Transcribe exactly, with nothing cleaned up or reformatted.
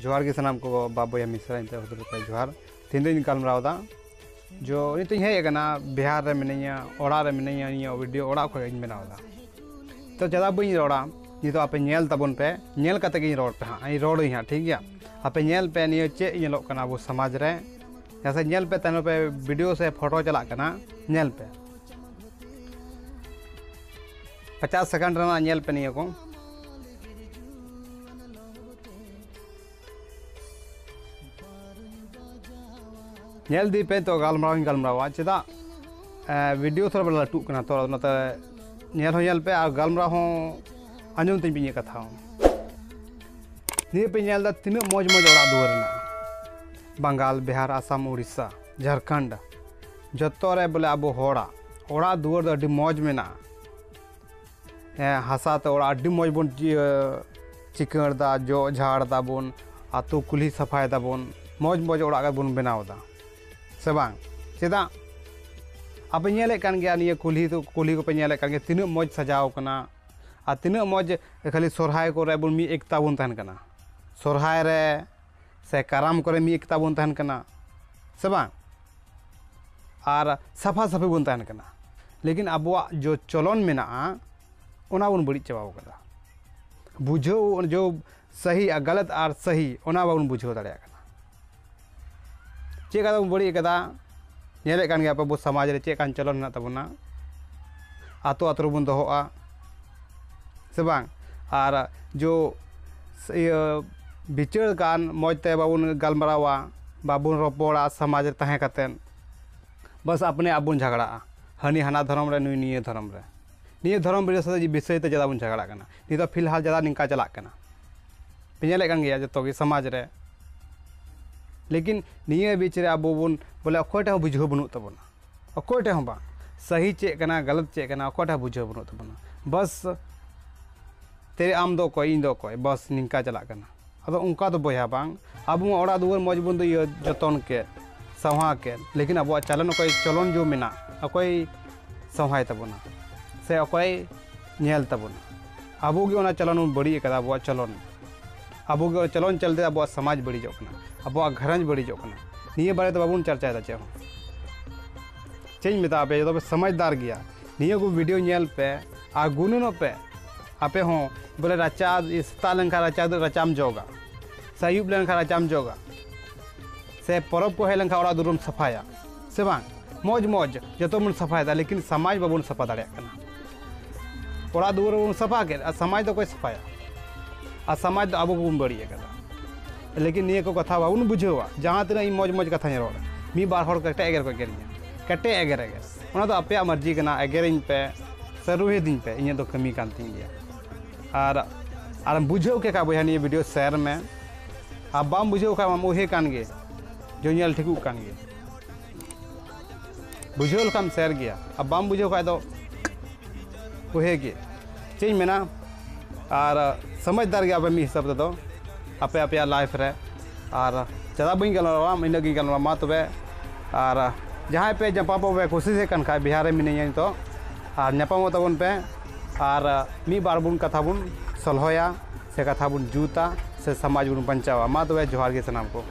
ᱡᱚᱦᱟᱨ ᱜᱮ ᱥᱟᱱᱟᱢ ᱠᱚ ᱵᱟᱯ ᱵᱚᱭᱦᱟ ᱢᱤᱥᱨᱟ, ᱤᱧ ᱛᱮ ᱦᱩᱫᱩᱨ ᱯᱮ ᱡᱚᱦᱟᱨ᱾ ᱛᱮᱦᱮᱧ ᱫᱚᱧ ᱜᱟᱞᱢᱟᱨᱟᱣ ᱮᱫᱟ, ᱡᱚ ᱱᱤᱛᱚᱜ ᱤᱧ ᱦᱮᱡ ᱟᱠᱟᱱᱟ, ᱵᱤᱦᱟᱨ ᱨᱮ ᱢᱤᱱᱟᱹᱧᱟ, ᱚᱲᱟᱜ ᱨᱮ ᱢᱤᱱᱟᱹᱧᱟ, ᱱᱤᱭᱟᱹ ᱵᱷᱤᱰᱤᱭᱳ ᱚᱲᱟᱜ ᱠᱷᱚᱱ ᱤᱧ ᱵᱮᱱᱟᱣ ᱮᱫᱟ᱾ ᱛᱚ ᱪᱮᱫᱟᱜ ᱵᱟᱹᱧ ᱨᱚᱲᱟ, ᱱᱤᱛᱚᱜ ᱟᱯᱮ ᱧᱮᱞ ᱛᱟᱵᱚᱱ ᱯᱮ, ᱧᱮᱞ ᱠᱟᱛᱮ ᱜᱤᱧ ᱨᱚᱲ ᱯᱮ ᱦᱟᱸᱜ, ᱤᱧ ᱨᱚᱲᱟᱹᱧ ᱦᱟᱸᱜ, ᱴᱷᱤᱠ ᱜᱮᱭᱟ? ᱟᱯᱮ ᱧᱮᱞ ᱯᱮ ᱱᱤᱭᱟᱹ ᱪᱮᱫ ᱧᱮᱞᱚᱜ ᱠᱟᱱᱟ ᱟᱵᱚ ᱥᱚᱢᱟᱡᱽ ᱨᱮ᱾ ᱡᱟᱦᱟᱸ ᱥᱮ ᱧᱮᱞ ᱯᱮ, ᱛᱟᱭᱱᱚᱢ ᱯᱮ ᱵᱷᱤᱰᱤᱭᱳ ᱥᱮ ᱯᱷᱳᱴᱳ ᱪᱟᱞᱟᱜ ᱠᱟᱱᱟ, ᱧᱮᱞ ᱯᱮ᱾ ᱯᱚᱪᱟᱥ ᱥᱮᱠᱮᱱᱰ ᱨᱮᱱᱟᱜ ᱧᱮᱞ ᱯᱮ ᱱᱤᱭᱟᱹ ᱠᱚ᱾ ᱧᱮᱞ ᱤᱫᱤ ᱯᱮ, ᱛᱚ ᱜᱟᱞᱢᱟᱨᱟᱣ ᱤᱧ ᱜᱟᱞᱢᱟᱨᱟᱣᱟ᱾ ᱪᱮᱫᱟᱜ? ᱮ, ᱵᱷᱤᱰᱤᱭᱳ ᱛᱷᱚᱲᱟ ᱞᱟᱹᱴᱩᱜ ᱠᱟᱱᱟ, ᱛᱚ ᱚᱱᱟᱛᱮ ᱧᱮᱞ ᱦᱚᱸ ᱧᱮᱞ ᱯᱮ ᱟᱨ ᱜᱟᱞᱢᱟᱨᱟᱣ ᱦᱚᱸ ᱟᱸᱡᱚᱢ ᱛᱤᱧ ᱯᱮ ᱤᱧᱟᱹᱜ ᱠᱟᱛᱷᱟ ᱦᱚᱸ᱾ ᱱᱤᱭᱟᱹ ᱯᱮ ᱧᱮᱞ ᱮᱫᱟ ᱛᱤᱱᱟᱹᱜ ᱢᱚᱡᱽ ᱢᱚᱡᱽ ᱚᱲᱟᱜ ᱫᱩᱣᱟᱹᱨ ᱢᱮᱱᱟᱜᱼᱟ᱾ ᱵᱟᱝᱜᱟᱞ, ᱵᱤᱦᱟᱨ, ᱟᱥᱟᱢ, ᱩᱲᱤᱥᱥᱟ, ᱡᱷᱟᱲᱠᱷᱚᱸᱰ, ᱡᱚᱛᱚ ᱨᱮ ᱵᱚᱞᱮ ᱟᱵᱚ ᱦᱚᱲᱟᱜ ᱚᱲᱟᱜ ᱫᱩᱣᱟᱹᱨ ᱫᱚ ᱟᱹᱰᱤ ᱢᱚᱡᱽ ᱢᱮᱱᱟᱜᱼᱟ᱾ ᱦᱮᱸ, ᱦᱟᱥᱟ ᱛᱮ ᱚᱲᱟᱜ ᱟᱹᱰᱤ ᱢᱚᱡᱽ ᱵᱚᱱ ᱪᱤ-, ᱪᱤᱠᱟᱹᱬ ᱫᱟ, ᱡᱚᱜ ᱡᱷᱟᱲ ᱫᱟᱵᱚᱱ, ᱟᱹᱛᱩ ᱠᱩᱞᱦᱤ ᱥᱟᱯᱷᱟᱭ ᱫᱟᱵᱚᱱ, ᱢᱚᱡᱽ ᱢᱚᱡᱽ ᱚᱲᱟᱜ ᱜᱮᱵᱚᱱ ᱵᱮᱱᱟᱣ ᱮᱫᱟ, ᱥᱮ ᱵᱟᱝ? ᱪᱮᱫᱟᱜ? ᱟᱯᱮ ᱧᱮᱞᱮᱫ ᱠᱟᱱ ᱜᱮᱭᱟ, ᱱᱤᱭᱟᱹ ᱠᱩᱞᱦᱤ ᱫᱚ, ᱠᱩᱞᱦᱤ ᱠᱚᱯᱮ ᱧᱮᱞᱮᱫ ᱠᱟᱱ ᱜᱮᱭᱟ, ᱛᱤᱱᱟᱹᱜ ᱢᱚᱡᱽ ᱥᱟᱡᱟᱣ ᱠᱟᱱᱟ᱾ ᱟᱨ ᱛᱤᱱᱟᱹᱜ ᱢᱚᱡᱽ ᱠᱷᱟᱹᱞᱤ ᱥᱚᱨᱦᱟᱭ ᱠᱚᱨᱮ ᱵᱚᱱ ᱢᱤᱫ ᱮᱠᱛᱟ ᱵᱚᱱ ᱛᱟᱦᱮᱱ ᱠᱟᱱᱟ, ᱥᱚᱨᱦᱟᱭ ᱨᱮ ᱥᱮ ᱠᱟᱨᱟᱢ ᱠᱚᱨᱮ ᱢᱤᱫ ᱮᱠᱛᱟ ᱵᱚᱱ ᱛᱟᱦᱮᱱ ᱠᱟᱱᱟ, ᱥᱮ ᱵᱟᱝ? ᱟᱨ ᱥᱟᱯᱷᱟ ᱥᱟᱹᱯᱷᱤ ᱵᱚᱱ ᱛᱟᱦᱮᱱ ᱠᱟᱱᱟ, ᱞᱮᱠᱤᱱ ᱟᱵᱚᱣᱟᱜ ᱡᱚ ᱪᱚᱞᱚᱱ ᱢᱮᱱᱟᱜᱼᱟ, ᱚᱱᱟ ᱵᱚᱱ ᱵᱟᱹᱲᱤᱡ ᱪᱟᱵᱟᱣ ᱠᱟᱫᱟ᱾ ᱵᱩᱡᱷᱟᱹᱣ ᱡᱚ ᱥᱟᱹᱦᱤ ᱟᱨ ᱜᱟᱞᱟᱛ ᱟᱨ ᱥᱟᱹᱦᱤ, ᱚᱱᱟ ᱵᱟᱵᱚᱱ ᱵᱩᱡᱷᱟᱹᱣ ᱫᱟᱲᱮᱭᱟᱜ ᱠᱟᱱᱟ᱾ ᱪᱮᱫ ᱠᱟᱛᱮ ᱵᱚᱱ ᱵᱟᱹᱲᱤᱡ ᱠᱟᱫᱟ? ᱧᱮᱞᱮᱫ ᱠᱟᱱ ᱜᱮᱭᱟ ᱯᱮ, ᱟᱵᱚ ᱥᱚᱢᱟᱡᱽ ᱨᱮ ᱪᱮᱫ ᱠᱟᱱ ᱪᱚᱞᱚᱱ ᱢᱮᱱᱟᱜ ᱛᱟᱵᱚᱱᱟ, ᱟᱛᱳ ᱟᱛᱳ ᱨᱮᱵᱚᱱ ᱫᱚᱦᱚᱜᱼᱟ, ᱥᱮ ᱵᱟᱝ? ᱟᱨ ᱡᱚ ᱤᱭᱟᱹ ᱵᱤᱪᱟᱹᱨ ᱠᱟᱱ ᱢᱚᱡᱽ ᱛᱮ ᱵᱟᱵᱚᱱ ᱜᱟᱞᱢᱟᱨᱟᱣᱟ, ᱵᱟᱵᱚᱱ ᱨᱚᱯᱚᱲᱟ ᱥᱚᱢᱟᱡᱽ ᱨᱮ ᱛᱟᱦᱮᱸ ᱠᱟᱛᱮᱫ, ᱵᱟᱥ ᱟᱯᱱᱮ ᱟᱯ ᱵᱚᱱ ᱡᱷᱟᱜᱽᱲᱟᱜᱼᱟ, ᱦᱟᱹᱱᱤ ᱦᱟᱱᱟ ᱫᱷᱚᱨᱚᱢ ᱨᱮ, ᱱᱩᱭ ᱱᱤᱭᱟᱹ ᱫᱷᱚᱨᱚᱢ ᱨᱮ᱾ ᱱᱤᱭᱟᱹ ᱫᱷᱚᱨᱚᱢ ᱵᱤᱥᱚᱭ ᱛᱮ ᱪᱮᱫᱟᱜ ᱵᱚᱱ ᱡᱷᱟᱜᱽᱲᱟᱜ ᱠᱟᱱᱟ? ᱱᱤᱛᱚᱜ ᱯᱷᱤᱞᱦᱟᱞ ᱪᱮᱫᱟᱜ ᱱᱤᱝᱠᱟ ᱪᱟᱞᱟᱜ ᱠᱟᱱᱟ? ᱯᱮ ᱧᱮᱞᱮᱫ ᱠᱟᱱ ᱜᱮᱭᱟ ᱡᱚᱛᱚ ᱜᱮ ᱥᱚᱢᱟᱡᱽ ᱨᱮ᱾ ᱞᱮᱠᱤᱱ ᱱᱤᱭᱟᱹ ᱵᱤᱪ ᱨᱮ ᱟᱵᱚ ᱵᱚᱱ ᱵᱚᱞᱮ ᱚᱠᱚᱭ ᱴᱷᱮᱱ ᱦᱚᱸ ᱵᱩᱡᱷᱟᱹᱣ ᱵᱟᱹᱱᱩᱜ ᱛᱟᱵᱚᱱᱟ, ᱚᱠᱚᱭ ᱴᱷᱮᱱ ᱦᱚᱸ ᱵᱟᱝ᱾ ᱥᱟᱹᱦᱤ ᱪᱮᱫ ᱠᱟᱱᱟ, ᱜᱟᱞᱟᱛ ᱪᱮᱫ ᱠᱟᱱᱟ, ᱚᱠᱚᱭ ᱴᱷᱮᱱ ᱦᱚᱸ ᱵᱩᱡᱷᱟᱹᱣ ᱵᱟᱹᱱᱩᱜ ᱛᱟᱵᱚᱱᱟ᱾ ᱵᱟᱥ ᱛᱮᱨᱮ ᱟᱢ ᱫᱚ ᱚᱠᱚᱭ, ᱤᱧ ᱫᱚ ᱚᱠᱚᱭ, ᱵᱟᱥ ᱱᱤᱝᱠᱟ ᱪᱟᱞᱟᱜ ᱠᱟᱱᱟ᱾ ᱟᱫᱚ ᱚᱱᱠᱟ ᱫᱚ ᱵᱚᱭᱦᱟ ᱵᱟᱝ, ᱟᱵᱚ ᱢᱟ ᱚᱲᱟᱜ ᱫᱩᱣᱟᱹᱨ ᱢᱚᱡᱽ ᱵᱚᱱ ᱤᱭᱟᱹ ᱡᱚᱛᱚᱱ ᱠᱮᱫ, ᱥᱟᱶᱦᱟ ᱠᱮᱫ, ᱞᱮᱠᱤᱱ ᱟᱵᱚᱣᱟᱜ ᱪᱟᱞᱚᱱ ᱚᱠᱚᱭ ᱪᱚᱞᱚᱱ ᱡᱚ ᱢᱮᱱᱟᱜ, ᱚᱠᱚᱭ ᱥᱟᱶᱦᱟᱭ ᱛᱟᱵᱚᱱᱟ ᱥᱮ ᱚᱠᱚᱭ ᱧᱮᱞ ᱛᱟᱵᱚᱱᱟ? ᱟᱵᱚ ᱜᱮ ᱚᱱᱟ ᱪᱚᱞᱚᱱ ᱵᱚᱱ ᱵᱟᱹᱲᱤᱡ ᱟᱠᱟᱫᱟ, ᱟᱵᱚᱣᱟᱜ ᱪᱚᱞᱚᱱ᱾ ᱟᱵᱚ ᱜᱮ ᱪᱚᱞᱚᱱ ᱪᱚᱞᱛᱮ ᱟᱵᱚᱣᱟᱜ ᱥᱚᱢᱟᱡᱽ ᱵᱟᱹᱲᱤᱡᱚᱜ ᱠᱟᱱᱟ, ᱟᱵᱚᱣᱟᱜ ᱜᱷᱟᱨᱚᱸᱡᱽ ᱵᱟᱹᱲᱤᱡᱚᱜ ᱠᱟᱱᱟ᱾ ᱱᱤᱭᱟᱹ ᱵᱟᱨᱮ ᱛᱮ ᱵᱟᱵᱚᱱ ᱪᱟᱨᱪᱟᱭᱮᱫᱟ ᱪᱮᱫ ᱦᱚᱸ᱾ ᱪᱮᱫ ᱤᱧ ᱢᱮᱛᱟ ᱟᱯᱮᱭᱟ, ᱡᱚᱛᱚ ᱯᱮ ᱥᱚᱢᱟᱡᱽᱫᱟᱨ ᱜᱮᱭᱟ, ᱱᱤᱭᱟᱹ ᱠᱚ ᱵᱷᱤᱰᱤᱭᱳ ᱧᱮᱞ ᱯᱮ ᱟᱨ ᱜᱩᱱᱟᱹᱱᱚᱜ ᱯᱮ᱾ ᱟᱯᱮ ᱦᱚᱸ ᱵᱚᱞᱮ ᱨᱟᱪᱟ ᱥᱮᱛᱟᱜ ᱞᱮᱱᱠᱷᱟᱱ ᱨᱟᱪᱟ ᱨᱟᱪᱟᱢ ᱡᱚᱜᱟ, ᱥᱮ ᱟᱹᱭᱩᱵ ᱞᱮᱱᱠᱷᱟᱱ ᱨᱟᱪᱟᱢ ᱡᱚᱜᱟ, ᱥᱮ ᱯᱚᱨᱚᱵᱽ ᱠᱚ ᱦᱮᱡ ᱞᱮᱱᱠᱷᱟᱱ ᱚᱲᱟᱜ ᱫᱩᱣᱟᱹᱨᱮᱢ ᱥᱟᱯᱷᱟᱭᱟ, ᱥᱮ ᱵᱟᱝ? ᱢᱚᱡᱽ ᱢᱚᱡᱽ ᱡᱚᱛᱚ ᱵᱚᱱ ᱥᱟᱯᱷᱟᱭᱮᱫᱟ, ᱞᱮᱠᱤᱱ ᱥᱚᱢᱟᱡᱽ ᱵᱟᱵᱚᱱ ᱥᱟᱯᱷᱟ ᱫᱟᱲᱮᱭᱟᱜ ᱠᱟᱱᱟ᱾ ᱚᱲᱟᱜ ᱫᱩᱣᱟᱹᱨ ᱵᱚᱱ ᱥᱟᱯᱷᱟ ᱠᱮᱫ, ᱟᱨ ᱥᱚᱢᱟᱡᱽ ᱫᱚ ᱚᱠᱚᱭ ᱥᱟᱯᱷᱟᱭᱟ? ᱟᱨ ᱥᱚᱢᱟᱡᱽ ᱫᱚ ᱟᱵᱚ ᱜᱮᱵᱚᱱ ᱵᱟᱹᱲᱤᱡ ᱟᱠᱟᱫᱟ᱾ ᱞᱮᱠᱤᱱ ᱱᱤᱭᱟᱹ ᱠᱚ ᱠᱟᱛᱷᱟ ᱵᱟᱵᱚᱱ ᱵᱩᱡᱷᱟᱹᱣᱟ᱾ ᱡᱟᱦᱟᱸ ᱛᱤᱱᱟᱹᱜ ᱤᱧ ᱢᱚᱡᱽ ᱢᱚᱡᱽ ᱠᱟᱛᱷᱟᱧ ᱨᱚᱲ, ᱢᱤᱫ ᱵᱟᱨ ᱦᱚᱲ ᱠᱟᱹᱴᱤᱡ ᱮᱜᱮᱨ ᱠᱚ ᱮᱜᱮᱨᱤᱧᱟ, ᱠᱟᱹᱴᱤᱡ ᱮᱜᱮᱨ ᱮᱜᱮᱨ᱾ ᱚᱱᱟ ᱫᱚ ᱟᱯᱮᱭᱟᱜ ᱢᱟᱹᱨᱡᱤ ᱠᱟᱱᱟ, ᱮᱜᱮᱨᱤᱧ ᱯᱮ ᱥᱮ ᱨᱩᱦᱮᱫᱤᱧ ᱯᱮ, ᱤᱧᱟᱹᱜ ᱫᱚ ᱠᱟᱹᱢᱤ ᱠᱟᱱ ᱛᱤᱧ ᱜᱮᱭᱟ᱾ ᱟᱨ ᱟᱨᱮᱢ ᱵᱩᱡᱷᱟᱹᱣ ᱠᱮᱫ ᱠᱷᱟᱱ ᱵᱚᱭᱦᱟ, ᱱᱤᱭᱟᱹ ᱵᱷᱤᱰᱤᱭᱳ ᱥᱮᱭᱟᱨ ᱢᱮ, ᱟᱨ ᱵᱟᱢ ᱵᱩᱡᱷᱟᱹᱣ ᱠᱷᱟᱱ ᱢᱟᱢ ᱩᱦᱮ ᱠᱟᱱ ᱜᱮ, ᱡᱚ ᱧᱮᱞ ᱴᱷᱤᱠᱚᱜ ᱠᱟᱱ ᱜᱮ᱾ ᱵᱩᱡᱷᱟᱹᱣ ᱞᱮᱠᱷᱟᱱ ᱥᱮᱭᱟᱨ ᱜᱮᱭᱟ, ᱟᱨ ᱵᱟᱢ ᱵᱩᱡᱷᱟᱹᱣ ᱠᱷᱟᱱ ᱫᱚ ᱩᱦᱮ ᱜᱮ᱾ ᱪᱮᱫ ᱤᱧ ᱢᱮᱱᱟ, ᱟᱨ ᱥᱚᱢᱟᱡᱽᱫᱟᱨ ᱜᱮ ᱟᱯᱮ ᱢᱤᱫ ᱦᱤᱥᱟᱹᱵ ᱛᱮᱫᱚ, ᱟᱯᱮ ᱟᱯᱮᱭᱟᱜ ᱞᱟᱭᱤᱯᱷ ᱨᱮ᱾ ᱟᱨ ᱡᱟᱫᱟ ᱵᱟᱹᱧ ᱜᱟᱞᱢᱟᱨᱟᱣᱟ, ᱤᱱᱟᱹᱜ ᱜᱤᱧ ᱜᱟᱞᱢᱟᱨᱟᱣᱟ᱾ ᱢᱟ ᱛᱚᱵᱮ, ᱟᱨ ᱡᱟᱦᱟᱸᱭ ᱯᱮ ᱧᱟᱯᱟᱢᱚᱜ ᱯᱮ ᱠᱩᱥᱤᱥᱮᱫ ᱠᱟᱱ ᱠᱷᱟᱡ, ᱵᱤᱦᱟᱨ ᱨᱮ ᱢᱤᱱᱟᱹᱧᱟ ᱱᱤᱛᱚᱜ, ᱟᱨ ᱧᱟᱯᱟᱢᱚᱜ ᱛᱟᱵᱚᱱ ᱯᱮ, ᱟᱨ ᱢᱤᱫ ᱵᱟᱨ ᱵᱚᱱ ᱠᱟᱛᱷᱟ ᱵᱚᱱ ᱥᱚᱞᱦᱚᱭᱟ, ᱥᱮ ᱠᱟᱛᱷᱟ ᱵᱚᱱ ᱡᱩᱛᱟ, ᱥᱮ ᱥᱚᱢᱟᱡᱽ ᱵᱚᱱ ᱵᱟᱧᱪᱟᱣᱟ᱾ ᱢᱟ ᱛᱚᱵᱮ, ᱡᱚᱦᱟᱨ ᱜᱮ ᱥᱟᱱᱟᱢ ᱠᱚ᱾